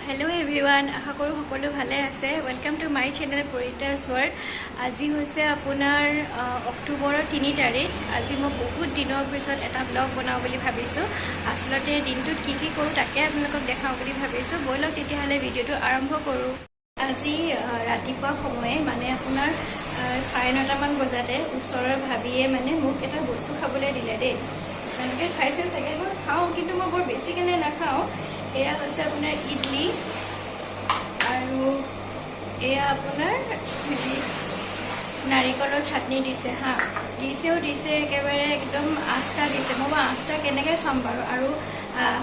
Hello' everyone, আশা কৰোঁ সকলো ভালে আছে। Welcome to my channel Parita's World। আজি হৈছে আপোনাৰ অক্টোবৰৰ 3 তাৰিখ। আজি মই বহুত দিনৰ পিছত এটা ব্লগ বনাওঁ বুলি ভাবিছোঁ। আচলতে দিনটোত কি কি কৰোঁ, তাকে আপোনালোকক দেখাওঁ বুলি ভাবিছোঁ। ব'লক তেতিয়াহ'লে, ভিডিঅ'টো আৰম্ভ কৰোঁ। আজি ৰাতিপুৱা সময়ে, মানে আপোনাৰ 9:30টামান বজাতে ওচৰৰ ভাবিয়ে মানে মোক এটা বস্তু খাবলৈ দিলে দেই। আপোনালোকে খাইছে চাগে। মই খাওঁ, কিন্তু মই বৰ বেছিকেনে নাখাওঁ। এয়া হৈছে আপোনাৰ ইডলি আৰু এয়া আপোনাৰ হেৰি নাৰিকলৰ চাটনি দিছে। হা, দিছেও দিছে, একেবাৰে একদম 8টা দিছে। মই বাৰু 8টা কেনেকৈ খাম বাৰু? আৰু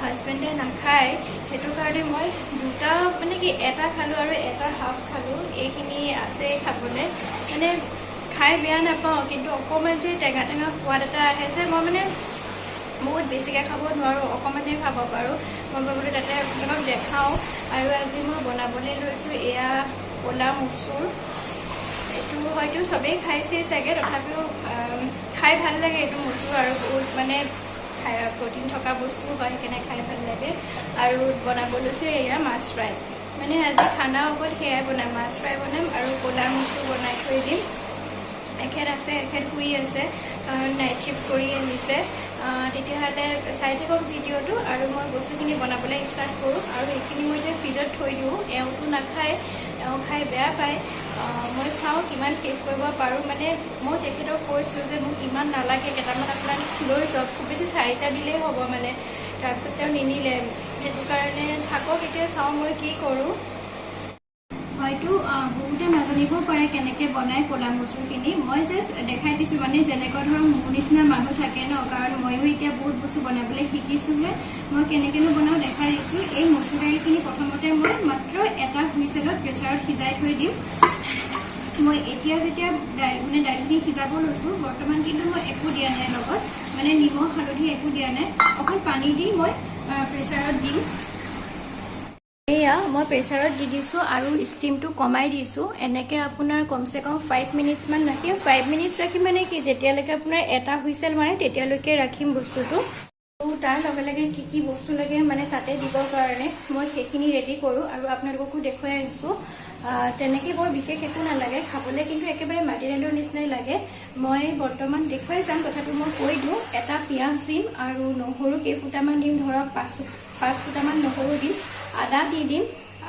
হাজবেণ্ডে নাখায়, সেইটো কাৰণে মই দুটা, মানে কি, এটা খালোঁ আৰু এটা হাফ খালোঁ। এইখিনি আছে খাবলৈ। মানে খাই বেয়া নাপাওঁ, কিন্তু অকণমান যে টেঙা টেঙা সোৱাদ এটা আহে যে, মই মানে বহুত বেছিকৈ খাব নোৱাৰোঁ, অকণমানহে খাব পাৰোঁ। মই ভাবিলোঁ তাতে আপোনালোকক দেখাওঁ। আৰু আজি মই বনাবলৈ লৈছোঁ এয়া ক'লা মচুৰ। এইটো হয়তো চবেই খাইছেই চাগে, তথাপিও খাই ভাল লাগে এইটো মচুৰ আৰু বহুত মানে খাই প্ৰ'টিন থকা বস্তু হয়, সেইকাৰণে খাই ভাল লাগে। আৰু বনাব লৈছোঁ এয়া মাছ ফ্ৰাই। মানে আজি খানা অকল সেয়াই বনাম, মাছ ফ্ৰাই বনাম আৰু ক'লা মচুৰ বনাই থৈ দিম। এখেত আছে, এখেত শুই আছে, কাৰণ নাইট শ্বিফ্ট কৰি আহিছে। তেতিয়াহ'লে চাই থাকক ভিডিঅ'টো আৰু মই বস্তুখিনি বনাবলৈ ষ্টাৰ্ট কৰোঁ। আৰু এইখিনি মই এতিয়া ফ্ৰিজত থৈ দিওঁ। এওঁতো নাখায়, এওঁ খাই বেয়া পায়। মই চাওঁ কিমান শেষ কৰিব পাৰোঁ। মানে মই তেখেতক কৈছিলোঁ যে মোক ইমান নালাগে, কেইটামান আপোনাক লৈ যাওক, খুব বেছি চাৰিটা দিলেই হ'ব মানে। তাৰপিছত তেওঁ নিনিলে, সেইটো কাৰণে থাকক। এতিয়া চাওঁ মই কি কৰোঁ। হয়তো বহুতে নাজানিবও পাৰে কেনেকে বনাই ক'লা মচুৰখিনি। মই জাষ্ট দেখাই দিছোঁ, মানে যেনেকুৱা ধৰক মোৰ নিচিনা মানুহ থাকে ন, কাৰণ ময়ো এতিয়া বহুত বস্তু বনাবলৈ শিকিছোঁহে। মই কেনেকেনো বনাওঁ দেখাই দিছোঁ। এই মচুৰ দাইলখিনি প্ৰথমতে মই মাত্ৰ এটা হুইচেলত প্ৰেছাৰত সিজাই থৈ দিম। মই এতিয়া যেতিয়া দাইল, মানে দাইলখিনি সিজাব লৈছোঁ বৰ্তমান, কিন্তু মই একো দিয়া নাই লগত, মানে নিমখ হালধি একো দিয়া নাই, অকল পানী দি মই প্ৰেছাৰত দিম। এয়া মই প্ৰেছাৰত দি দিছোঁ আৰু ষ্টিমটো কমাই দিছোঁ। এনেকৈ আপোনাৰ কমচে কম 5 মিনিটছমান ৰাখিম। 5 মিনিটছ ৰাখিম মানে কি, যেতিয়ালৈকে আপোনাৰ এটা হুইচেল মাৰে, তেতিয়ালৈকে ৰাখিম বস্তুটো। আৰু তাৰ লগে লগে কি কি বস্তু লাগে, মানে তাতে দিবৰ কাৰণে মই সেইখিনি ৰেডি কৰোঁ আৰু আপোনালোককো দেখুৱাই আহিছোঁ। তেনেকৈ বৰ বিশেষ একো নালাগে খাবলৈ, কিন্তু একেবাৰে মাটি দাইলৰ নিচিনাই লাগে। মই বৰ্তমান দেখুৱাই যাম, তথাপি মই কৈ দিওঁ। এটা পিঁয়াজ দিম আৰু নহৰু কেইফুটামান দিম, ধৰক পাঁচ ফুটামান নহৰু দিম, আদা দি দিম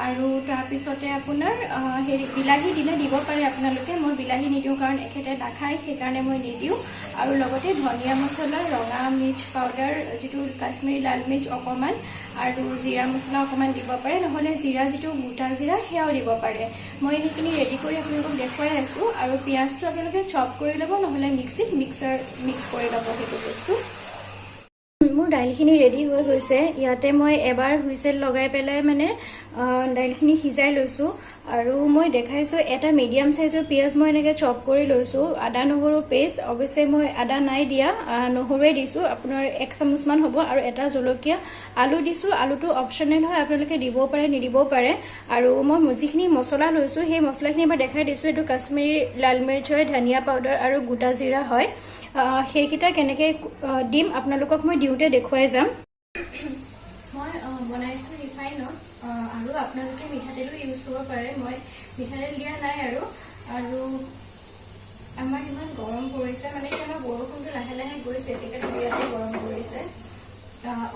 আৰু তাৰপিছতে আপোনাৰ হেৰি বিলাহী দিলে দিব পাৰে আপোনালোকে। মই বিলাহী নিদিওঁ, কাৰণ এখেতে নাখায়, সেইকাৰণে মই নিদিওঁ। আৰু লগতে ধনিয়া মছলা, ৰঙা মিৰ্চ পাউডাৰ, যিটো কাশ্মীৰী লাল মিৰ্চ অকণমান আৰু জিৰা মছলা অকণমান দিব পাৰে, নহ'লে জিৰা, যিটো গোটা জিৰা, সেয়াও দিব পাৰে। মই সেইখিনি ৰেডি কৰি আপোনালোকক দেখুৱাই আছোঁ। আৰু পিঁয়াজটো আপোনালোকে চপ কৰি ল'ব, নহ'লে মিক্সিত মিক্স কৰি ল'ব সেইটো বস্তু। মোৰ দাইলখিনি ৰেডি হৈ গৈছে। ইয়াতে মই এবাৰ হুইচেল লগাই পেলাই মানে দাইলখিনি সিজাই লৈছোঁ। আৰু মই দেখাইছোঁ, এটা মিডিয়াম চাইজৰ পিঁয়াজ মই এনেকৈ চপ কৰি লৈছোঁ। আদা নহৰু পেষ্ট, অৱশ্যে মই আদা নাই দিয়া, নহৰুৱে দিছোঁ, আপোনাৰ 1 চামুচমান হ'ব। আৰু এটা জলকীয়া, আলু দিছোঁ। আলুটো অপশ্যনেল হয়, আপোনালোকে দিবও পাৰে, নিদিবও পাৰে। আৰু মই যিখিনি মছলা লৈছোঁ, সেই মছলাখিনি এবাৰ দেখাই দিছোঁ। এইটো কাশ্মীৰী লাল মিৰ্চ হয়, ধনিয়া পাউডাৰ আৰু গোটা জিৰা হয়। সেইকেইটা কেনেকৈ দিম, আপোনালোকক মই দিওঁতে দেখুৱাই যাম। মই বনাইছোঁ ৰিফাইনত আৰু আপোনালোকে মিঠাতেলো ইউজ কৰিব পাৰে। মই মিঠাতেল দিয়া নাই। আৰু আৰু আমাৰ ইমান গৰম পৰিছে, মানে কি, আমাৰ বৰষুণটো লাহে লাহে গৈছে, সেইকাৰণে বিৰাটেই গৰম পৰিছে।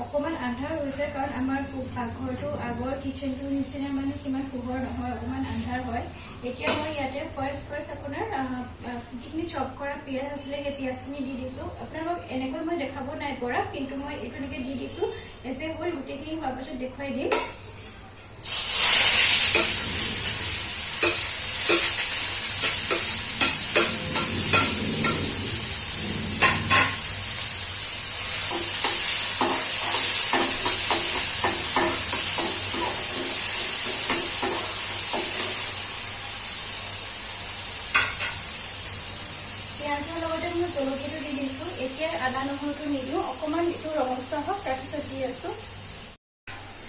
অকণমান আন্ধাৰ হৈছে, কাৰণ আমাৰ পাকঘৰটো আগৰ কিটচেনটোৰ নিচিনা মানে সিমান পোহৰ নহয়, অকণমান আন্ধাৰ হয়। এতিয়া মই ইয়াতে ফাৰ্ষ্ট ফাৰ্ষ্ট আপোনাৰ আহ, আহ, যিখিনি চপ কৰা পিঁয়াজ আছিলে, সেই পিঁয়াজখিনি দি দিছোঁ। আপোনালোকক এনেকৈ মই দেখাব নাই পৰা, কিন্তু মই এইটো এনেকৈ দি দিছোঁ। এজ এ হ'ল গোটেইখিনি হোৱাৰ পাছত দেখুৱাই দিম। পিঁয়াজৰ লগতে মই জলকীয়াটো দি দিছোঁ। এতিয়া আদা নহৰুটো নিদিওঁ, অকণমান এইটো ৰঙচুৱা হওক, তাৰপিছত দি আছোঁ।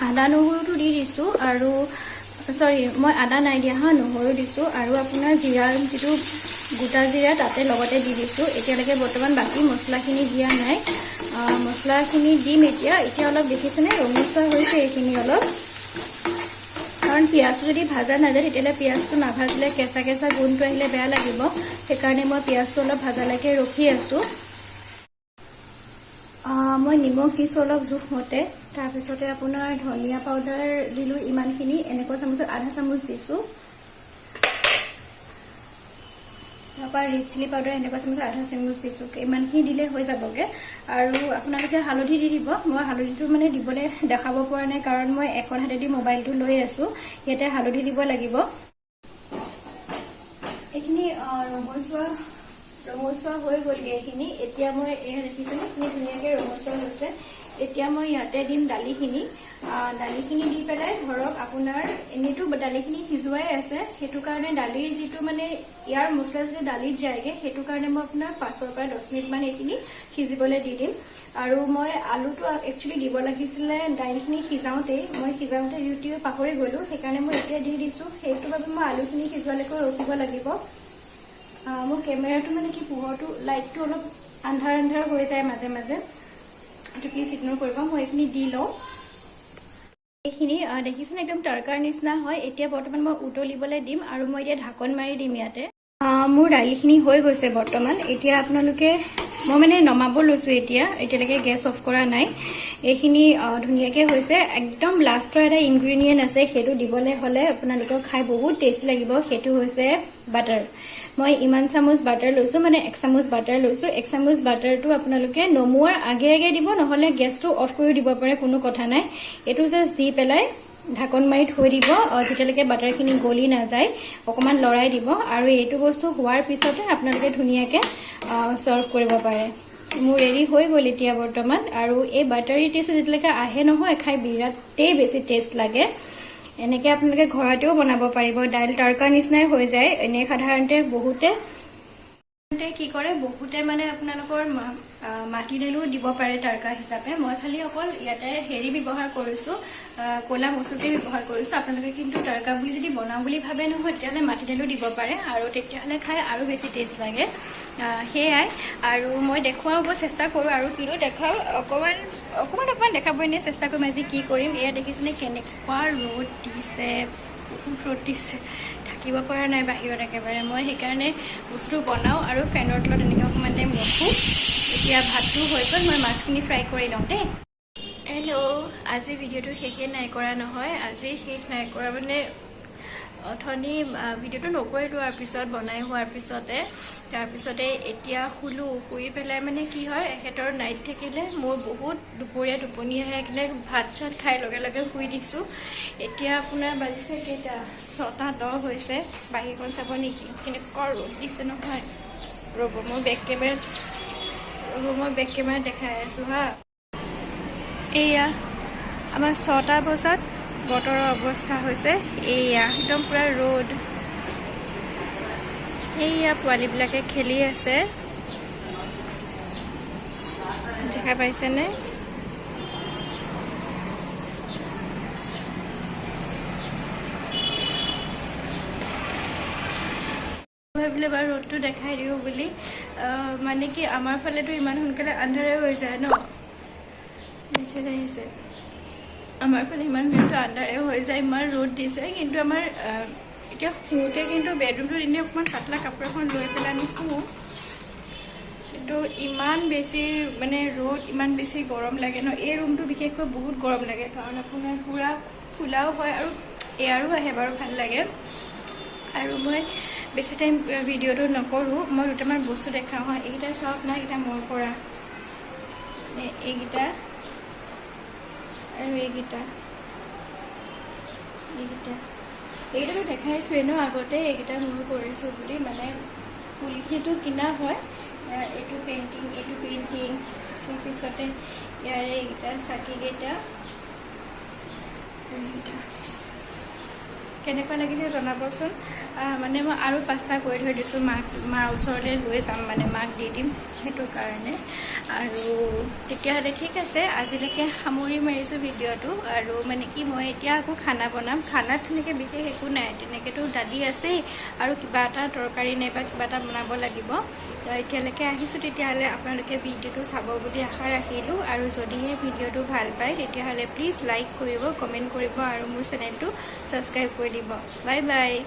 আদা নহৰুটো দি দিছোঁ আৰু চৰি, মই আদা নাই দিয়া হা, নহৰু দিছোঁ আৰু আপোনাৰ জিৰা, যিটো গোটা জিৰা, তাতে লগতে দি দিছোঁ। এতিয়ালৈকে বৰ্তমান বাকী মছলাখিনি দিয়া নাই। মছলাখিনি দিম এতিয়া। এতিয়া অলপ দেখিছেনে, ৰঙচুৱা হৈছে এইখিনি অলপ। কাৰণ পিঁয়াজটো যদি ভাজা নাযায়, তেতিয়াহ'লে পিঁয়াজটো নাভাজিলে কেঁচা কেঁচা গোন্ধটো আহিলে বেয়া লাগিব। সেইকাৰণে মই পিঁয়াজটো অলপ ভাজালৈকে ৰখি আছোঁ। মই নিমখ দিছোঁ অলপ জোখমতে। তাৰপিছতে আপোনাৰ ধনিয়া পাউডাৰ দিলোঁ ইমানখিনি, এনেকুৱা চামুচত আধা চামুচ দিছোঁ। তাৰপৰা ৰেড চিলি পাউডাৰ এনেকুৱা চামুচত আধা চামুচ দিছোঁ। ইমানখিনি দিলে হৈ যাবগৈ। আৰু আপোনালোকে হালধি দি দিব। মই হালধিটো মানে দিবলৈ দেখাব পৰা নাই, কাৰণ মই এখন হাতেদি মোবাইলটো লৈ আছোঁ। ইয়াতে হালধি দিব লাগিব। এইখিনি ৰঙচুৱা ৰঙচুৱা হৈ গ'লগৈ এইখিনি। এতিয়া মই, এয়া দেখিছেনে, এইখিনি ধুনীয়াকৈ ৰঙচুৱা হৈছে। এতিয়া মই ইয়াতে দিম দালিখিনি। দালিখিনি দি পেলাই ধৰক আপোনাৰ এনেইতো দালিখিনি সিজোৱাই আছে, সেইটো কাৰণে দালিৰ যিটো মানে ইয়াৰ মছলা যিটো দালিত যায়গৈ, সেইটো কাৰণে মই আপোনাৰ 5ৰ পৰা 10 মিনিটমান এইখিনি সিজিবলৈ দি দিম। আৰু মই আলুটো একচুৱেলি দিব লাগিছিলে দাইলখিনি সিজাওঁতেই। মই সিজাওঁতে যিহেতু পাহৰি গ'লোঁ, সেইকাৰণে মই এতিয়া দি দিছোঁ। সেইটো বাবে মই আলুখিনি সিজোৱালৈকে ৰখিব লাগিব। মোৰ কেমেৰাটো মানে কি, পোহৰটো, লাইটটো অলপ আন্ধাৰ আন্ধাৰ হৈ যায় মাজে মাজে, এইটো প্লিজ ইগন'ৰ কৰিব। মই এইখিনি দি লওঁ। এইখিনি দেখিছেনে, একদম তৰকাৰ নিচিনা হয়। এতিয়া বৰ্তমান মই উতলিবলৈ দিম আৰু মই এতিয়া ঢাকন মাৰি দিম ইয়াতে। মোৰ দালিখিনি হৈ গৈছে বৰ্তমান। এতিয়া আপোনালোকে, মই মানে নমাব লৈছোঁ এতিয়া, এতিয়ালৈকে গেছ অফ কৰা নাই। এইখিনি ধুনীয়াকৈ হৈছে। একদম লাষ্টৰ এটা ইনগ্ৰেডিয়েণ্ট আছে, সেইটো দিবলৈ হ'লে আপোনালোকৰ খাই বহুত টেষ্টি লাগিব। সেইটো হৈছে বাটাৰ। মই ইমান চামুচ বাটাৰ লৈছোঁ, মানে এক চামুচ বাটাৰ লৈছোঁ। এক চামুচ বাটাৰটো আপোনালোকে নমোৱাৰ আগে আগে দিব, নহ'লে গেছটো অফ কৰিও দিব পাৰে, কোনো কথা নাই। এইটো জাষ্ট দি পেলাই ঢাকন মাৰি থৈ দিব, যেতিয়ালৈকে বাটাৰখিনি গলি নাযায় অকণমান লৰাই দিব। আৰু এইটো বস্তু হোৱাৰ পিছতে আপোনালোকে ধুনীয়াকৈ ছাৰ্ভ কৰিব পাৰে। মোৰ ৰেডি হৈ গ'ল এতিয়া বৰ্তমান। আৰু এই বাটাৰী টেষ্টটো যেতিয়ালৈকে আহে নহয়, খাই বিৰাটেই বেছি টেষ্ট লাগে। এনেকৈ আপোনালোকে ঘৰতেও বনাব পাৰিব। দাইল তৰকাৰ নিচিনাই হৈ যায়। এনেই সাধাৰণতে বহুতে কি কৰে, বহুতে মানে আপোনালোকৰ মাটি দাইলো দিব পাৰে তৰকা হিচাপে। মই খালি অকল ইয়াতে হেৰি ব্যৱহাৰ কৰিছোঁ, ক'লা মচুৰটোৱে ব্যৱহাৰ কৰিছোঁ। আপোনালোকে কিন্তু তৰকা বুলি যদি বনাওঁ বুলি ভাবে নহয়, তেতিয়াহ'লে মাটি দাইলো দিব পাৰে আৰু তেতিয়াহ'লে খাই আৰু বেছি টেষ্ট লাগে। সেয়াই আৰু মই দেখুৱাব চেষ্টা কৰোঁ আৰু কিনো দেখাওঁ, অকণমান অকণমান অকণমান দেখাব এনেই চেষ্টা কৰিম আজি কি কৰিম। এয়া দেখিছেনে, কেনেকুৱা ৰ'দ দিছে, বহুত ৰ'দ দিছে, থাকিব পৰা নাই বাহিৰত একেবাৰে। মই সেইকাৰণে বস্তু বনাওঁ আৰু ফেনৰ তলত এনেকৈ অকণমান টাইম ৰখোঁ। এতিয়া ভাতটো হৈ গ'ল, মই মাছখিনি ফ্ৰাই কৰি লওঁ দেই। হেল্ল', আজি ভিডিঅ'টো শেষেই নাই কৰা নহয়। আজি শেষ নাই কৰা মানে অথনি ভিডিঅ'টো নকৰিলোঁ আৰু পিছত বনাই হোৱাৰ পিছতে, তাৰপিছতে এতিয়া শুলোঁ। শুই পেলাই মানে কি হয়, এখেতৰ নাইট থাকিলে মোৰ বহুত দুপৰীয়া টোপনি আহে, সেইকাৰণে ভাত চাত খাই লগে লগে শুই দিছোঁ। এতিয়া আপোনাৰ বাজিছে কেইটা? 6টা 10 হৈছে। বাহিৰখন চাব নেকি, কেনেকুৱা ৰ'দ দিছে নহয়। ৰ'ব, মই বেক কেমেৰাত, ৰ'ব, মই বেক কেমেৰাত দেখাই আছোঁ। হা, এয়া আমাৰ 6টা বজাত বতৰৰ অৱস্থা হৈছে এইয়া, একদম পূৰা ৰ'দ। এইয়া পোৱালীবিলাকে খেলি আছে, দেখা পাইছেনে? ভাবিলে বাৰু ৰ'দটো দেখাই দিওঁ বুলি। মানে কি, আমাৰ ফালেতো ইমান সোনকালে আন্ধাৰে হৈ যায় ন। মেছেজ আহিছে। আমাৰ ফালে ইমান সোনকালে আন্ধাৰে হৈ যায়, ইমান ৰ'দ দিছে। কিন্তু আমাৰ এতিয়া শুওঁতে কিন্তু বেডৰুমটোত এনেই অকণমান পাতলা কাপোৰ এখন লৈ পেলাই আমি শুওঁ, কিন্তু ইমান বেছি মানে ৰ'দ, ইমান বেছি গৰম লাগে ন। এই ৰুমটো বিশেষকৈ বহুত গৰম লাগে, কাৰণ আপোনাৰ পূৰা খোলাও হয় আৰু এয়াৰো আহে বাৰু, ভাল লাগে। আৰু মই বেছি টাইম ভিডিঅ'টো নকৰোঁ, মই দুটামান বস্তু দেখাওঁ। হয়, এইকেইটা চাওক না, এইকেইটা মই কৰা, এইকেইটা আৰু এইকেইটা, এইকেইটা, এইকেইটাতো দেখাইছোৱেই ন আগতে, এইকেইটা মই কৰিছোঁ বুলি। মানে ফুলখিনিতো কিনা হয়। এইটো পেইণ্টিং, এইটো পেইণ্টিং, তাৰপিছতে ইয়াৰে এইকেইটা চাকিকেইটা, এইকেইটা কেনেকুৱা লাগিছে জনাবচোন। মানে মই আৰু 5টা কৰি থৈ দিছোঁ, মাক মাৰ ওচৰলৈ লৈ যাম, মানে মাক দি দিম সেইটো কাৰণে। আৰু তেতিয়াহ'লে ঠিক আছে, আজিলৈকে সামৰি মাৰিছোঁ ভিডিঅ'টো। আৰু মানে কি, মই এতিয়া আকৌ খানা বনাম। খানাত তেনেকৈ বিশেষ একো নাই, তেনেকৈতো দালি আছেই আৰু কিবা এটা তৰকাৰী নাইবা কিবা এটা বনাব লাগিব। তো এতিয়ালৈকে আহিছোঁ, তেতিয়াহ'লে আপোনালোকে ভিডিঅ'টো চাব বুলি আশা ৰাখিলোঁ। আৰু যদিহে ভিডিঅ'টো ভাল পায়, তেতিয়াহ'লে প্লিজ লাইক কৰিব, কমেণ্ট কৰিব আৰু মোৰ চেনেলটো ছাবস্ক্ৰাইব কৰি দিব। Bye bye.